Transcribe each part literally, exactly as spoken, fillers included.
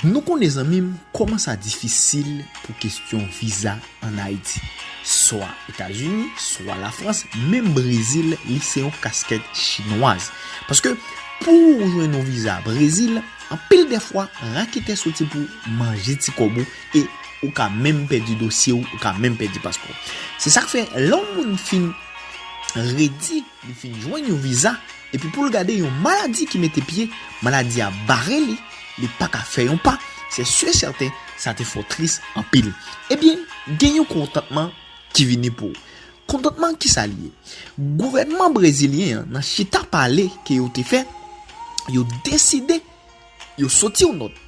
Nou konnen, zanmi m, kòman sa difisil pou kesyon viza ann Ayiti. Swa Etazini, swa Lafrans, menm Brezil, li se yon kaskèt chinwaz. Paske pou w jwenn yon viza Brezil, anpil dèfwa, raketè soti pou manje ti kòb ou e ou ka menm pèdi dosye w, ou ka menm pèdi paspò. Se sa k fè, lè yon moun fin redi, li fin jwenn yon viza, epi pou l gade yon maladi ki mete pye, maladi a bare li, li pa ka fè yon pa, se si e sèten, sa te fè w tris anpil. Ebyen, gen yon kontantman ki vini pou ou. Kontantman, kisa li ye? Gouvènman brezilyen an, nan chita pale ke yo te fè, yo deside, yo soti yon nòt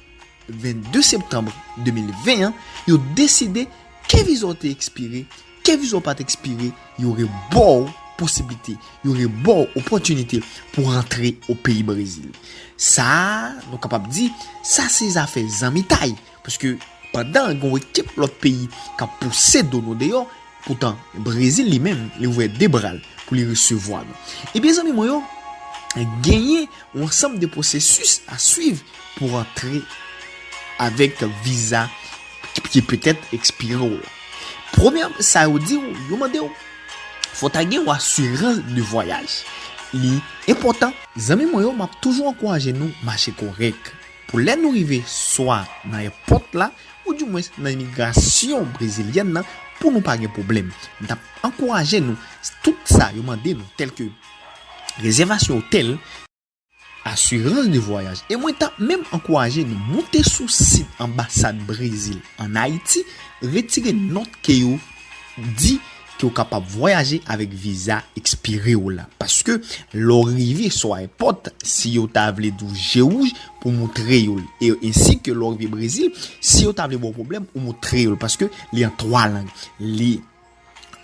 vennde septanm de mil ven an, yo deside ke viza w te ekspire, ke viza w pa t ekspire, yo reba w posiblite, yo reba w opòtinite pou rantre o peyi Brezil. Sa a, nou kapab di, sa se zafè zanmitay, paske pandan gen yon ekip lòt peyi k ap pouse do nou deyò, poutan, Brezil li menm, li ouvè de bra l pou li resevwa nou. Ebyen, zanmi mwen yo, genyen yon ansanm de pwosesis a swiv pou rantre avèk viza ki, ki petèt ekspire w la. Premye sa yo di w, yo mande w, fò w ta gen yon asirans de vwayaj. Li enpòtan. Zanmi mwen yo, m ap toujou ankouraje nou mache kòrèk. Pou lè nou rive swa nan èpòt la, oudimwens nan imigrasyon brezilyèn nan, pou nou pa gen pwoblèm. M t ap ankouraje nou, tout sa yo mande nou, tèlke rezèvasyon otèl, asirans de vwayaj. E mwen t ap menm ankouraje nou moute sou sit anbasad Brezil ann Ayiti, retire nòt ke yo di ke w kapab vwayaje avèk viza ekspire w la. Paske lè w rive sou ayewopò, si yo ta vle di w je wouj pou w montre yo l. E ensi ke lè w rive Brezil, si yo ta vle ba w pwoblèm, ou montre yo l. Paske li an twa lang. Li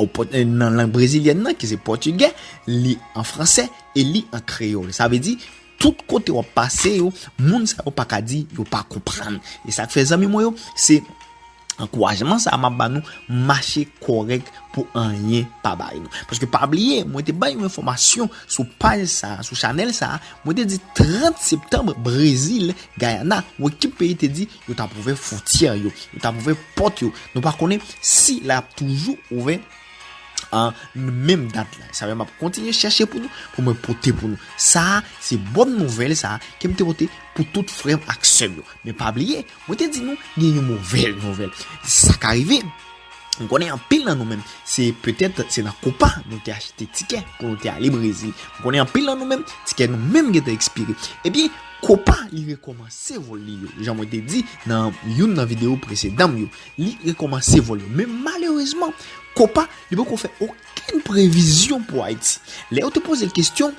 o pòt-, nan lang brezilyèn nan, ki se pòtigè, li an fransè e li an kreyòl. Sa vle di, tout kote w ap pase yo, moun sa yo pa ka di yo pa konprann. E sa k fè, zanmi mwen yo, se ankourajman sa a m ap ba nou, mache kòrèk pou anyen pa bare nou. Paske pa bliye, mwen te bay yon enfòmasyon sou paj sa a, sou chanèl sa a, mwen te di trant septanm, Brezil, Gayana, yon ekip peyi te di yo t ap ouvè fwontyè yo, yo t ap ouvè pòt yo. Nou pa konnen si l ap toujou ouvè an menm dat la. Sa fè m ap kontinye chèche pou nou, pou mwen pote pou nou. Sa a, se bòn nouvèl sa a ke m te pote pou tout frè m ak sè m yo. Men pa bliye, mwen te di nou, gen yon movèz nouvèl. Sa ka rive. M konnen anpil nan nou menm, se petèt, se nan Copa nou te achte tikè pou nou te ale Brezil. M konnen anpil nan nou menm, tikè nou menm gentan ekspire. Ebyen, Copa, li rekòmanse vòl li yo. Jan mwen te di nan youn nan videyo presedan m yo, li rekòmanse vòl yo. Men malerezman, Copa, li poko fè okenn previzyon pou Ayiti. Lè yo te poze l kesyon,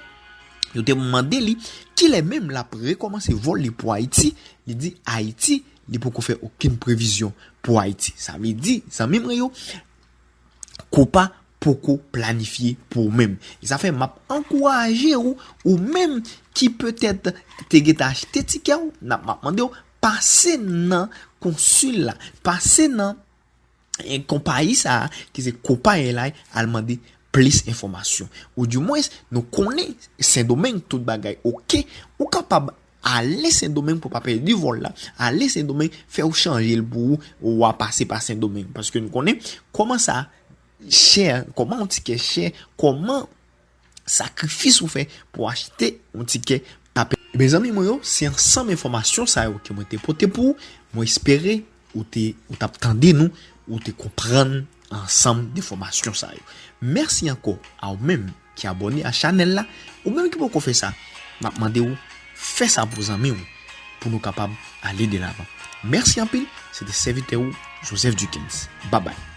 yo te mande li kilè menm l ap rekòmanse vòl li pou Ayiti, li di Ayiti, li poko fè okenn previzyon pou Ayiti. Sa vle di, zanmi mwen yo, Copa poko planifye pou ou menm. E sa fè m ap ankouraje ou, ou menm ki petèt te gentan achte tikè w, n ap, m ap mande w pase nan konsil la, pase nan, eh, konpayi sa a, ki se Copa Airlines, al mande plis enfòmasyon. Oudimwens, nou konnen Sendomeng, tout bagay oke, ou kapab ale Sendomeng pou pa pèdi vòl la, ale Sendomeng, fè w chanje l pou ou, w a pase pa Sendomeng. Paske nou konnen kòman sa chè, kòman yon tikè chè, kòman sakrifis ou fè pou achte yon tikè pa pè. Ebyen, zanmi mwen yo, se ansanm enfòmasyon sa yo ke mwen te pote pou ou. Mwen espere ou te, ou t ap tande nou, ou te konprann ansanm de enfòmasyon sa yo. Mèsi ankò a ou menm ki abòne a chanèl la, ou menm ki poko fè sa, m ap mande w fè sa pou zanmi w, pou nou kapab ale de lavan. Mèsi anpil, se te sèvitè ou, Joseph Dukens. Babay.